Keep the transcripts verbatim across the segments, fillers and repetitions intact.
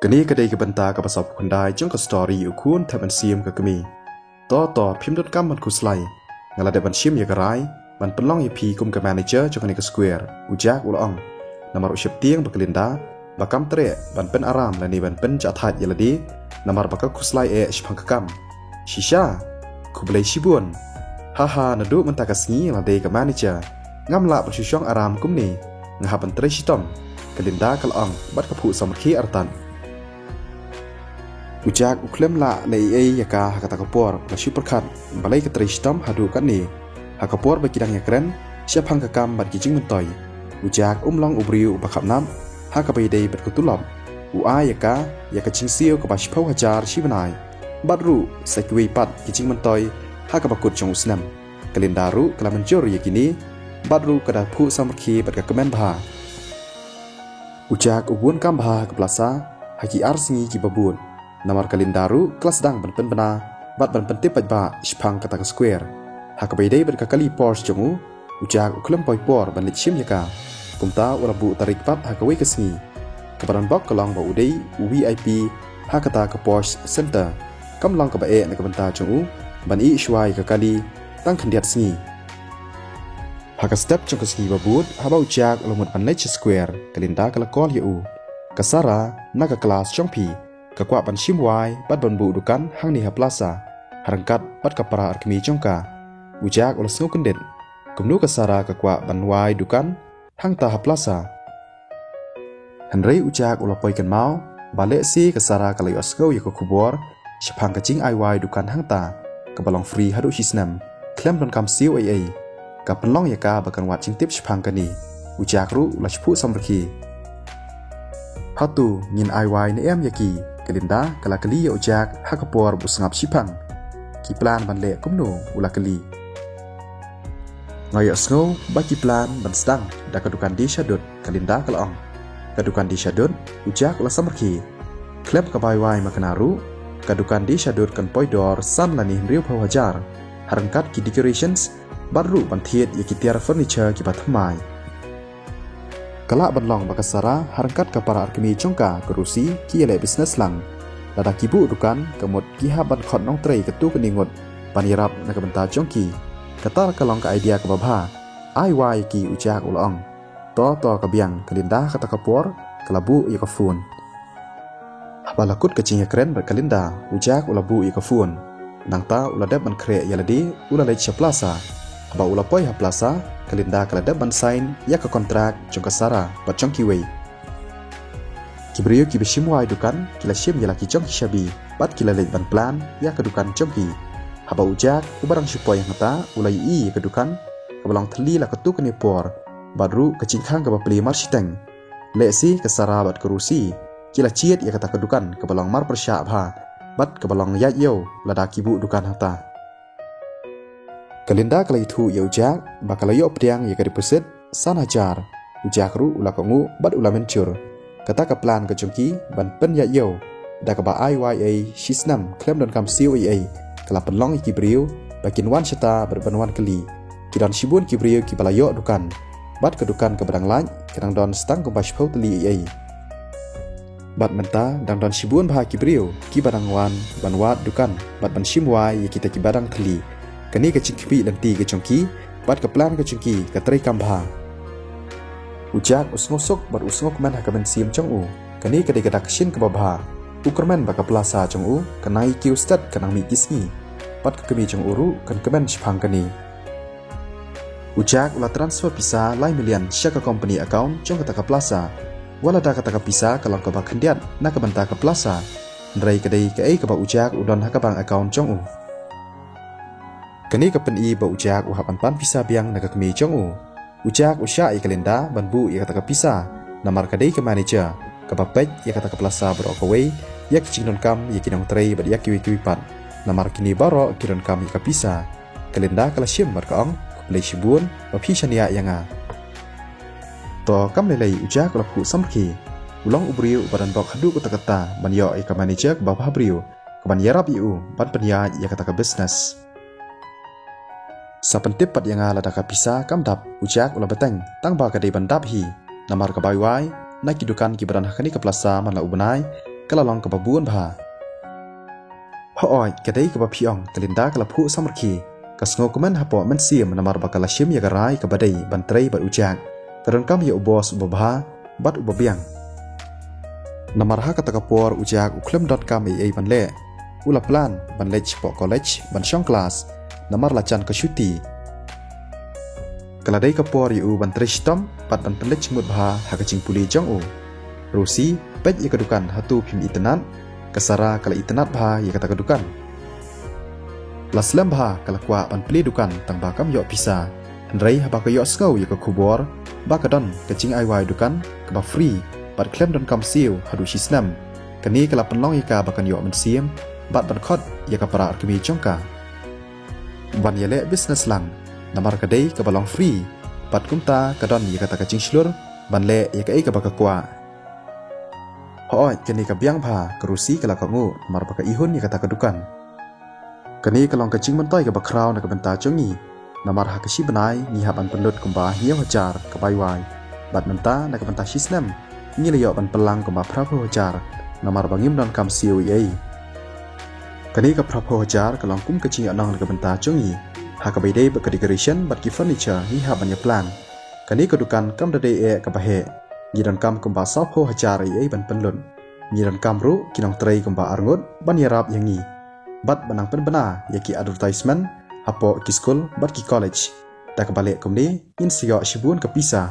Kane ka dei ka bynta kaba sawphew khyndai jong ka story U Khun Thep Mynsiem ka Kmie. To to, phim donkam ban khuslai. Nga la dep ban shim ïa ka rai ban pynlong ïa phi kum ka manager jong kane ka square, u Jack u la ong. Namar u sheptieng ba ka Linda ba kam treh ban pynaram lane ban pynjahthait ïa lade, namar ba ka khuslai eh shaphang ka kam. Shisha, khublei shibun. Haha, naduh mynta ka sngi la dei ka manager. Ngam lah ban shu shong aram kumne, nga hap ban trei shitom, ka Linda ka la ong bad ka phuh samrkhie artat. U Jack u khlem lah leh ei ei ïa ka ha kata ka por, u la shu pyrkhat balei ka trei shitom haduh katne. Ha ka por ba ki dang ïakren shaphang ka kam bad ki jingmyntoi, u Jack um long u briew uba khapnap ha kaba ïadei bad ka tulop. U ai ïa ka ïa ka jingsiew kaba shiphew hajar shi bnai, bad ruh sa kiwei pat ki jingmyntoi ha kaba kut jong u snem. Ka Linda ruh ka la mynjur ïa kine, bad ruh ka da phuh samrkhie bad ka kmen bha. U Jack u bun kam bha ha ka plaza ha ki ar sngi kiba bud. Namar ka Linda ruh ka la sdang ban pynbna bad ban pyntip paidbah shaphang kata ka square. Ha kaba ïadei bad ka kali Porsche jong u, u Jack u khlem poi por ban leit shim ïa ka. Kumta u la buh tarik pat ha kawei ka sngi. Kaba donbok ka long ba u dei u V I P ha kata ka Porsche Center. Kam long kaba eh na ka bynta jong u ban ïeh shuwa ïa ka kali tang khyndiat sngi. Ha ka step jong ka sngi ba bud, haba u Jack u la mut ban leit sha square, ka Linda ka la call ïa u. Ka Sarah na ka klas jong phi ka kwah ban shim wai bad ban buh dukan hangne ha plaza, ha ryngkat bad ka para arkmie jong ka. U Jack u la sngew kyndit. Kumno ka Sarah ka kwah ban wai dukan hangta ha plaza? Hynrei u Jack u la poi kynmaw ba lehse ka Sarah ka la ïohsngew ïa ka khubor shaphang ka jingai wai dukan hangta kaba long free haduh shi snem, khlem donkam siew ei ei. Ka pynlong ïa ka ba kan wad jingtip shaphang kane. U Jack ruh u la shiphuh samrkhie. Hato ngin ai wai ne em ïa ki? Ka Linda ka la kylli ïa u Jack ha ka por ba u sngap shiphang. Ki plan ban leh kumno? U la kylli. Nga ïohsngew ba ki plan ban sdang da ka dukan die shadut, ka Linda ka la ong. Ka dukan die shadut? U Jack u la samrkhie. Khlem ka bai wai makna ruh, ka dukan die shadut kan poi dor san lane hynriew phew hajar, ha ryngkat ki decorations, bad ruh ban thied ïa ki tiar furniture kiba thymmai. Ka lah ban long ba ka Sarah ha ryngkat ka para arkmie jong ka, ka Rosie, ki ïaleh business lang. Lada ki buh dukan, ka mut ki hap ban khot nongtrei katto katne ngut ban ïarap na ka bynta jong ki. Kata ka long ka idea kaba bha. Ai wai ïa ki, u Jack u la ong. To to, ka biang, ka Linda ha kata ka por ka la buh ïa ka phone. Haba la kut ka jingïakren bad ka Linda, u Jack u la buh ïa ka phone. Nangta u la dep ban khreh ïa lade, u la leit sha plaza. Haba u la poi ha plaza, ka Linda ka la dep ban sign ïa ka kontrak jong ka Sarah bad jong kiwei. Ki briew kiba shim wai dukan ki la shim ïa la ki jong ki shabi bad ki la leit ban plan ïa ka dukan jong ki. Haba u Jack uba dang shu poi hangta u la ïohi ïa ka dukan kaba long thylli la katto katne por, bad ruh ka jingkhang kaba plie marshiteng. Lehse ka Sarah bad ka Rosie ki la jied ïa kata ka dukan kaba long marpyrshah bha bad kaba long ïaid ïew lada ki buh dukan hangta. Ka Linda ka la ïathuh ïa u Jack ba ka la ïoh pdiang ïa ka deposit san hajar. U Jack ruh u la kohnguh bad u la mynjur. Kata ka plan ka jong ki ban pynïaid ïew da kaba ai wai ei shi snem khlem donkam siew ei ei, ka la pynlong ïa ki briew ba kin wan shata bad ban wan kylli. Ki don shibun ki briew kiba la ïoh dukan, bad ka dukan kaba dang lait ka dang don tang kumba shiphew tylli ei ei. Bad mynta dang don shibun bha ki briew kiba dang wan ban wad dukan bad ban shim wai ïa kita kiba dang thylli. Kane ka jingkyrpad lynti ka jong ki bad ka plan ka jong ki ka trei kam bha. U Jack u sngewsuk bad u sngewkmen ha ka mynsiem jong u. Kane ka dei ka dak ka shin kaba bha. U kyrmen ba ka plaza jong u ka nang ïa kiew stet ka nang mih ki sngi. Bad ka kmie jong u ruh kan kmen shaphang kane. U Jack u la transfer pisa lai million sha ka company account jong kata ka plaza. Wat la da kata ka pisa ka long kaba khyndiat na ka bynta ka plaza, hynrei ka dei kaei kaba u Jack u don ha ka bank account jong u. Kane ka pyni ba u Jack u hap ban pan pisa biang na ka kmie jong u. U Jack u shah ïa ka Linda ban buh ïa kata ka pisa, namar ka dei ka manager kaba peit ïa kata ka plaza baroh kawei, ïa ki jingdonkam ïa ki nongtrei bad ïa kiwei kiwei pat. Namar kine baroh ki donkam ïa ka pisa. Ka Linda ka la shim bad ka ong, khublei shibun ba phi shaniah ïa nga. To kam lei lei u Jack u la phuh samrkhie. U long u briew uba donbok haduh katta katta ban ïoh ïa ka manager kaba bhabriew kaban ïarap ïa u ban pynïaid ïa kata ka business. Sa pyntip pat ïa nga lada ka pisa kam dap, u Jack u la bteng, tang ba ka dei ban dap hi. Namar ka bai wai na ki dukan kiba don ha kane ka plaza man la u bnai ka la long kaba bun bha. Hooid, ka dei kaba phi ong, ka Linda ka la phuh samrkhie. Ka sngewkmen hapoh mynsiem namar ba ka la shim ïa ka rai kaba dei ban trei bad u Jack. Ka donkam ïa u boss uba bha bad uba biang. Namar ha kata ka por u Jack u khlem donkam ei ei ban leh. U la plan ban leit shapoh college ban shong klas namar la jan ka shuti. Ka la dei ka por ïa u ban trei shitom bad ban pynleit jingmut bha ha ka jingpule jong u. Rosie, peit ïa ka dukan, hato phim itynnad? Ka Sara ka la itynnad bha ïa kata ka dukan. La slem bha ka la kwah ban plie dukan tang ba kam ïoh pisa. Hynrei haba ka ïohsngew ïa ka khubor ba ka don ka jingai wai dukan kaba free bad khlem donkam siew haduh shi snem, kane ka la pynlong ïa ka ba kan ïoh mynsiem bad ban khot ïa ka para arkmie jong ka ban ïaleh business lang, namar ka dei kaba long free bad kumta ka don ïa kata ka jingshlur ban leh ïa kaei kaba ka kwah. Hooid, kane ka biang bha, ka Rosie ka la kohnguh namar ba ka ihun ïa kata ka dukan. Kane ka long ka jingmyntoi kaba khraw na ka bynta jong ngi. Namar ha ka shi bnai ngi hap ban pynlut kumba hynñiew hajar ka bai wai. Bad mynta na ka bynta shi snem ngi la ïoh ban pynlang kumba phraphew hajar namar ba ngim donkam siew ei ei. Kane ka phraphew hajar ka long kum ka jingïohnong na ka bynta jong ngi. Ha kaba ïadei bad ka decoration bad ki furniture ngi hap ban ïa plan. Kane ka dukan kam da dei eh kaba heh. Ngi donkam kumba sawphew hajar ei ei ban pynlut. Ngi donkam ruh ki nongtrei kumba arngut ban ïarap ïa ngi bad ban nang pynbna ïa ki advertisement hapoh ki skul bad ki college. Da kaba leh kumne ngin sa ïoh shibun ka pisa.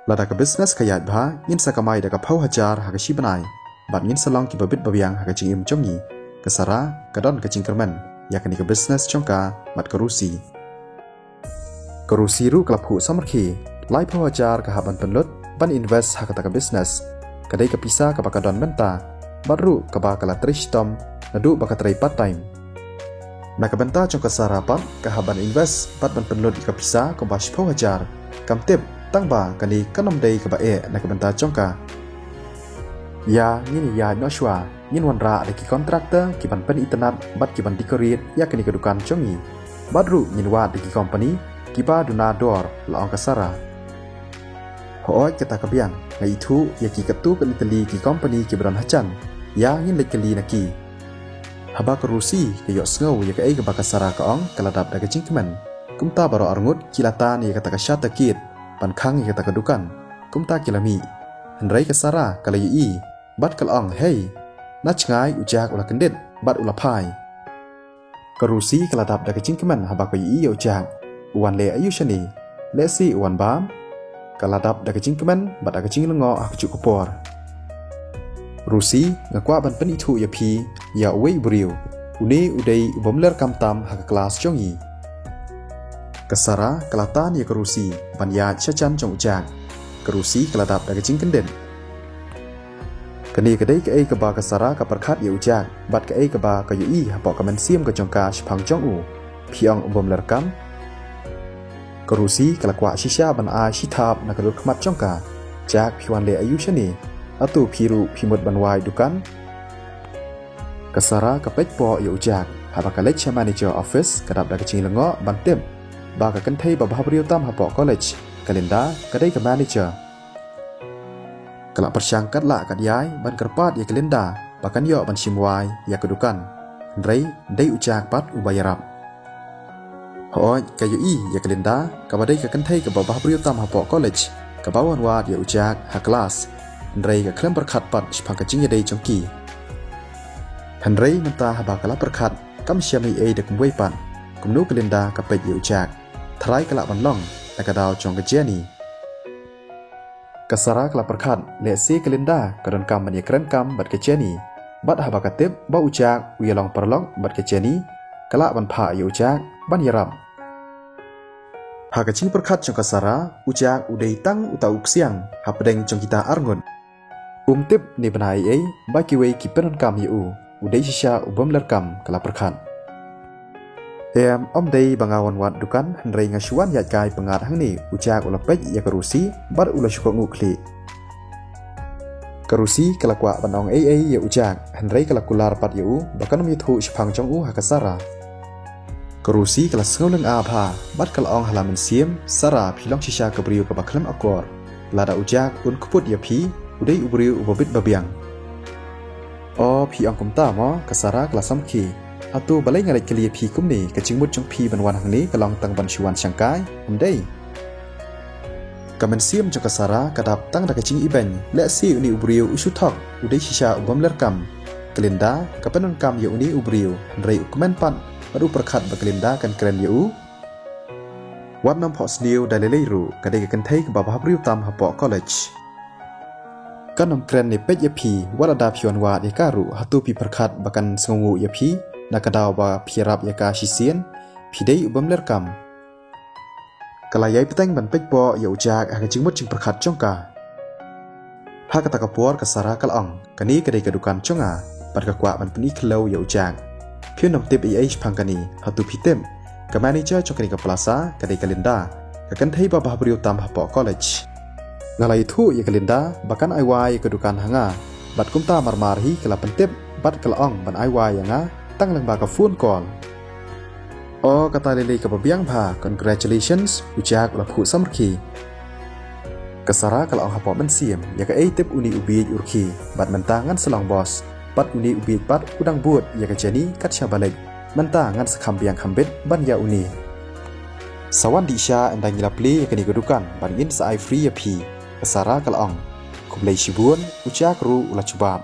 Lada ka business ka ïaid bha ngin sa kamai da ka phew hajar ha ka shi bnai bad ngin sa long kiba bit ba biang ha ka jingim jong ngi. Ka Sara ka don ka jingkyrmen ïa kane ka business jong ka bad ka Rosie. Ka Rosie ruh ka la phuh samrkhie, laiphew hajar ka hap ban pynlut ban invest ha kata ka business. Ka dei ka pisa kaba ka don mynta bad ruh kaba ka la trei shitom naduh ba ka trei part time. Na ka bynta jong ka Sara pat ka hap ban invest bad ban pynlut ïa ka pisa kumba shiphew hajar. Kam tip tang ba kane kan ym dei kaba eh na ka bynta jong ka. Ïa ngin ïaid noh shuwa, ngin wanrah da ki contractor ki ban pynitynnad bad ki ban decorate ïa kane ka dukan jong ngi. Bad ruh ngin wad da ki company kiba duna dor, la ong ka Sara. Hooid, kata ka biang, nga ithuh ïa ki katto katne tylli ki company kiba don hajan. Ïa ngin leit kylli na ki. Haba ka Rosie ka ïohsngew ïa kaei kaba ka Sara ka ong ka la dap da ka jingkmen. Kumta baroh arngut ki la tan ïa kata ka sha takit ban khang ïa kata ka dukan. Kumta ki la mih. Hynrei ka Sara ka la ïohi bad ka la ong, "Hei, na jngai u Jack u la kyndit bad u la phai." Ka Rosie ka la dap da ka jingkmen haba ka ïohi ïa u Jack. U wan leh aïu shane? Lehse u wan bam? Ka la dap da ka jingkmen bad da ka jinglyngngoh ha kajuh ka por. Rosie, nga kwah ban pynithuh ïa phi ïa uwei u briew. Une u dei u bym leh kam tam ha ka klas jong ngi. Ka Sara ka la tan ïa ka Rosie ban ïaid sha jan jong u Jack. Ka Rosie ka la dap da ka jingkyndit. Kane ka dei kaei kaba ka Sara ka pyrkhat ïa u Jack bad kaei kaba ka ïohi hapoh ka mynsiem ka jong ka shaphang jong u. Phi ong u bym leh kam? Ka Rosie ka la kwah shisha ban ai shi thap na ka dur khmat jong ka. Jack, phi wan leh aïu shane? Hato phi ruh phi mut ban wai dukan? Ka Sara ka peit poh ïa u Jack. Haba ka leit sha manager office ka dap da ka jinglyngngoh ban tip ba ka kynthei ba bhabriew tam hapoh college, ka Linda, ka dei ka manager. Ka la pyrshang katba lah katba ïai ban kyrpad ïa ka Linda ba kan ïoh ban shim wai ïa ka dukan. Hynrei dei u Jack pat uba ïarap. Hooid, ka ïohi ïa ka Linda kaba dei ka kynthei kaba bhabriew tam hapoh college, kaba wan wad ïa u Jack ha klas. Hynrei ka khlem pyrkhat pat shaphang ka jingïadei jong ki. Hynrei mynta haba ka la pyrkhat kam shym ei ei da kumwei pat. Kumno ka Linda ka peit ïa u Jack? Tharai ka lah ban long da ka daw jong ka Jenny. Ka Sara ka la pyrkhat, lehse ka Linda ka donkam ban ïakren kam bad ka Jenny. Bad haba ka tip ba u Jack u ïalong paralok bad ka Jenny, ka lah ban phah ïa u Jack ban ïarap. Ha ka jingpyrkhat jong ka Sara, u Jack u dei tang uta u ksiang hapdeng jong kita arngut. Um tip ne bna ei ei ba kiwei ki pyndonkam ïa u. U dei shisha u bym leh kam, ka la pyrkhat. Em, ym dei ba nga wan wad dukan, hynrei nga shu wan ïaid kai pyngngad hangne, u Jack u la peit ïa ka Rosie bad u la shu kohnguh khlieh. Ka Rosie ka la kwah ban ong ei ei ïa u Jack, hynrei ka la kular pat ïa u ba kan ym ïathuh shaphang jong u ha ka Sara. Ka Rosie ka la sngew lyngngoh bha bad ka la ong ha la mynsiem, Sara, phi long shisha ka briew kaba khlem akor. Lada u Jack un kput ïa phi, u dei u briew uba bit ba biang. O phi ong kumta mo, ka Sara ka la samrkhie. Hato balei nga leit kylli ïa phi kumne, ka jingmut jong phi ban wan hangne ka long tang ban shu wan shangkai, em dei? Ka mynsiem jong ka Sara ka dap tang da ka jingibeiñ, lehse une u briew u shu thok, u dei shisha u bym leh kam. Ka Linda ka pyndonkam ïa une u briew, hynrei u kmen pat bad u pyrkhat ba ka Linda kan kren ïa u. Wat nym phohsniew da lei lei ruh, ka dei ka kynthei kaba bhabriew tam hapoh college. Kan nym kren ne peit ïa phi, wat lada phi wan wad ïa ka ruh, hato phi pyrkhat ba kan sngewnguh ïa phi, na ka daw ba phi ïarap ïa ka shisien, phi dei u bym leh kam. Ka la ïai bteng ban peit poh ïa u Jack ha ka jingmut jingpyrkhat jong ka. Ha kata ka por ka Sara ka la ong, kane ka dei ka dukan jong nga, bad ka kwah ban pyni khlaw ïa u Jack. Phi nym tip ei ei shaphang kane, hato phi tip? Ka manager jong kane ka plaza ka dei ka Linda, ka kynthei ba bhabriew tam hapoh college. Nga la ïathuh ïa ka Linda ba kan ai wai ïa ka dukan ha nga, bad kumta marmar hi ka la pyntip, bad ka la ong ban ai wai ïa nga tang lyngba ka phone call. O kata lei lei kaba biang bha, congratulations, u Jack u la phuh samrkhie. Ka Sara ka la ong hapoh mynsiem, ïa kaei tip une u bieit u rkhie, bad mynta ngan sa long boss, bad une u bieit pat u dang bud ïa ka Jenny kat shaba leit. Mynta ngan sa kham biang kham bit ban ïa une. Sa wan dih sha, ynda ngi la plie ïa kane ka dukan, bad ngin sa ai free ïa phi, ka Sara ka la ong. Khublei shibun, u Jack ruh u la jubab.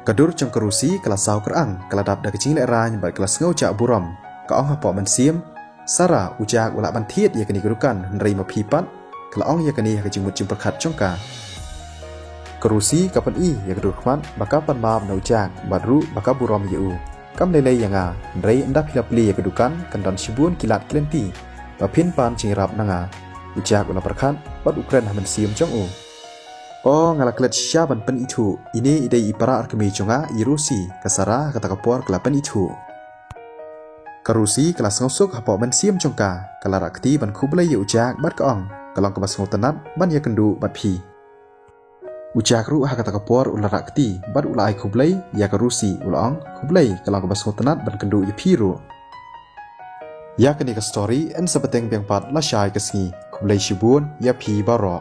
Ka dur jong ka Rosie ka la saw kyrang, ka la dap da ka jinglehrain bad ka la sngew jah burom. Ka ong hapoh mynsiem, Sara, u Jack u lah ban thied ïa kane ka dukan, hynrei ma phi pat? Ka la ong ïa kane ha ka jingmut jingpyrkhat jong ka. Ka Rosie ka pyni ïa ka dur khmat ba ka pan map na u Jack, bad ruh ba ka burom ïa u. Kam lei lei ïa nga, hynrei ynda phi la plie ïa ka dukan, kan don shibun ki lad ki lynti ba phin pan jingïarap na nga. U Jack u la pyrkhat bad u kren ha mynsiem jong u. O nga la klet shisha ban pynithuh, ine i dei i para arkmie jong nga, i Rosie, ka Sara ha kata ka por ka la pynithuh. Ka Rosie ka la sngewsuk hapoh mynsiem jong ka, ka la rah kti ban khublei ïa u Jack bad ka ong, ka long kaba sngewtynnat ban ïakynduh bad phi. U Jack ruh ha kata ka por u la rah kti bad u la ai khublei ïa ka Rosie, u la ong, khublei, ka long kaba sngewtynnat ban kynduh ïa phi ruh. Ïa kane ka story yn sa bteng biang pat lashai ka sngi. Khublei shibun ïa phi baroh.